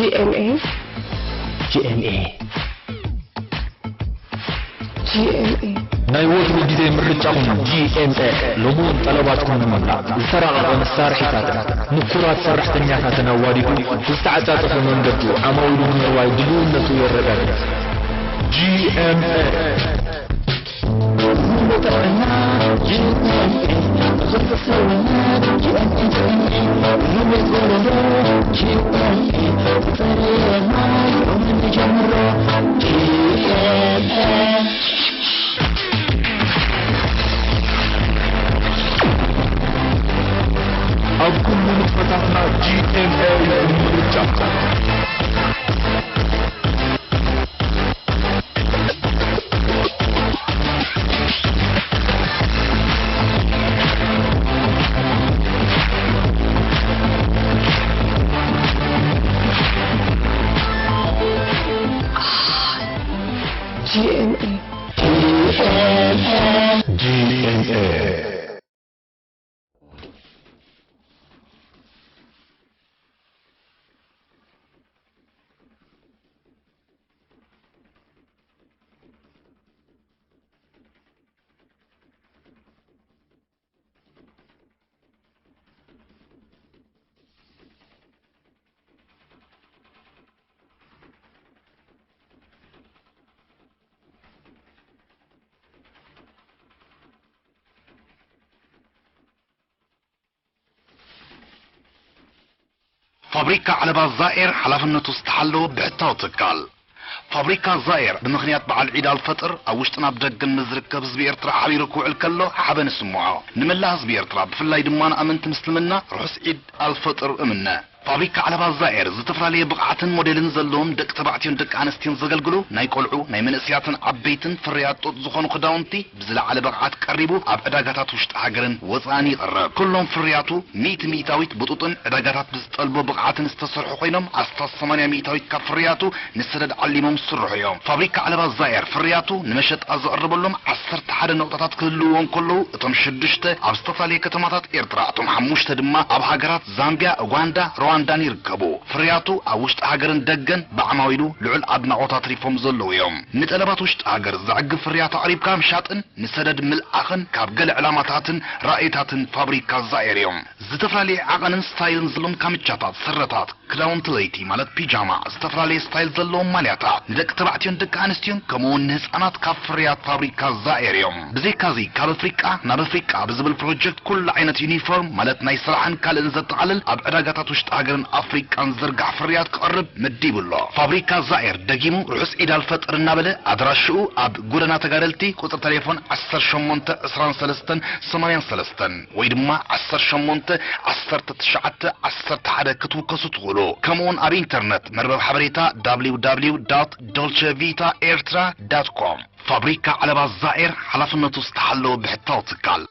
ጂ ኤም ኤ። ጂ ኤም ኤ። ጂ ኤም ኤ። ናይ ወትሩ ግዜ ምርጫኹም ጂ ኤም ኤ። ሎሚ እውን ጠለባትኩም ንመምላእ ዝተራቐቐ መሳርሒታትን ምኩራት ሰራሕተኛታትን ኣዋዲዱ ብዝተዓጻጸፈ መንገዱ ዓማዊሉ ንምዕባይ ድልውነቱ የረጋግጽ። ጂ ኤም ኤ። ኣብ ኩሉ ንጥፈታትና ጂ ኤም ኤ እዩ ምርጫ። ጂ ኤም ኤ። ጂ ኤም ኤ። ፋብሪካ ዓለባ ዛኤር ሓላፍነቱ ዝተሓለወ ብሕታዊ ትካል። ፋብሪካ ዛኤር ብምኽንያት በዓል ዒድ ኣልፈጥር ኣብ ውሽጥን ኣብ ደገን ንዝርከብ ህዝቢ ኤርትራ ሓቢሩ ክውዕል ከሎ ሓበን ይስምዖ። ንመላእ ህዝቢ ኤርትራ ብፍላይ ድማ ንኣመንቲ ምስልምና ርሑስ ዒድ ኣልፈጥር እምነ። ፋብሪካ ዓለባ ዛኤር ዝተፈላለየ ብቕዓትን ሞዴልን ዘለዎም ደቂ ተባዕትዮን ደቂ ኣንስትዮን ዘገልግሉ ናይ ቆልዑ፣ ናይ መንእስያትን ዓበይትን ፍርያት ጡጥ ዝኾኑ ክዳውንቲ ብዝለዓለ ብቕዓት ቀሪቡ ኣብ ዕዳጋታት ውሽጢ ሃገርን ወጻእን ይቐርብ። ኩሎም ፍርያቱ ሚእቲ ሚእታዊት ብጡጥን ዕዳጋታት ብዝጠልቦ ብቕዓትን ዝተሰርሑ ኮይኖም፣ ኣስታት ሰማንያ ሚእታዊት ካብ ፍርያቱ ንሰደድ ዓሊሞም ዝስርሑ እዮም። ፋብሪካ ዓለባ ዛኤር ፍርያቱ ንመሸጣ ዘቕርበሎም ዓሰርተ ሓደ ነቑጣታት ክህልውዎ እንከለዉ፣ እቶም ሽዱሽተ ኣብ ዝተፈላለየ ከተማታት ኤርትራ፣ እቶም ሓሙሽተ ድማ ኣብ ሃገራት ዛምቢያ፣ ኡጋንዳ፣ ሩዋንዳን ይርከቡ። ፍርያቱ ኣብ ውሽጢ ሃገርን ደገን ብዓማዊሉ ልዑል ኣድናቖት ኣትሪፎም ዘለዉ እዮም። ንጠለባት ውሽጢ ሃገር ዘዕግብ ፍርያት ኣቕሪብካ ምሻጥን ንሰደድ ምልኣኽን ካብ ገለ ዕላማታትን ራእይታትን ፋብሪካ ዛኤር እዮም። ዝተፈላለየ ዓቐንን ስታይልን ዘለዎም ካምቻታት፣ ስረታት፣ ክዳውንቲ ለይቲ ማለት ፒጃማ፣ ዝተፈላለየ ስታይል ዘለዎም ማልያታት፣ ንደቂ ተባዕትዮን ደቂ ኣንስትዮን ከምኡ እውን ንህፃናት ካብ ፍርያት ፋብሪካ ዛኤር እዮም። ብዘይካዚ ካብ ኣፍሪቃ ናብ ኣፍሪቃ ብዝብል ፕሮጀክት ኩሉ ዓይነት ዩኒፎርም ማለት ናይ ስራሕን ካልእን ዘጠቓልል ኣብ ዕዳጋታት ውሽጢ ሃገርን ኣፍሪቃን ዝዝርጋሕ ፍርያት ክቐርብ መዲቡ ኣሎ። ፋብሪካ ዛኤር ደጊሙ ርሑስ ዒድ ኣልፈጥር እናበለ ኣድራሽኡ ኣብ ጎደና ተጋደልቲ ቁፅሪ ቴሌፎን ዓሰርተ ሸሞንተ ዕስራን ሰለስተን ሰማንያን ሰለስተን ወይ ድማ ዓሰርተ ሸሞንተ ዓሰርተ ትሽዓተ ዓሰርተ ሓደ ክትውከሱ ትኽእሉ። ከምኡውን ኣብ ኢንተርነት መርበብ ሓበሬታ www.dolcevitaertra.com። ፋብሪካ ዓለባ ዛኤር ሓላፍነቱ ዝተሓለወ ብሕታዊ ትካል።